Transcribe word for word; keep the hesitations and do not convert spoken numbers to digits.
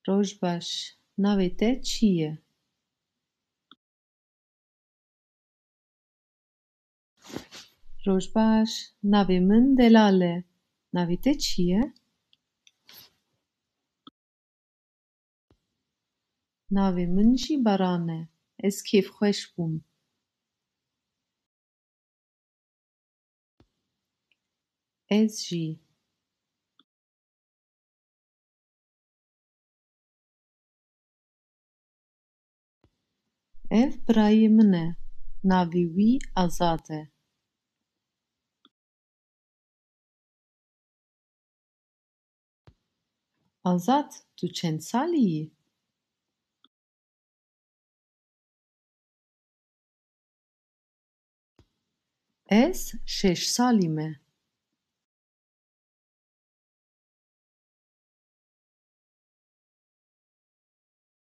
Roj baş. Navê te çi ye? Roj baş. Navê min Delal e. Navê te çi ye? Navê min jî Baran e. Ez kêfxweş bûm. Ez jî. Ev birayê min e. Navê wî Azad e. Azad, tu çend salî yî? Ez şeş salî me.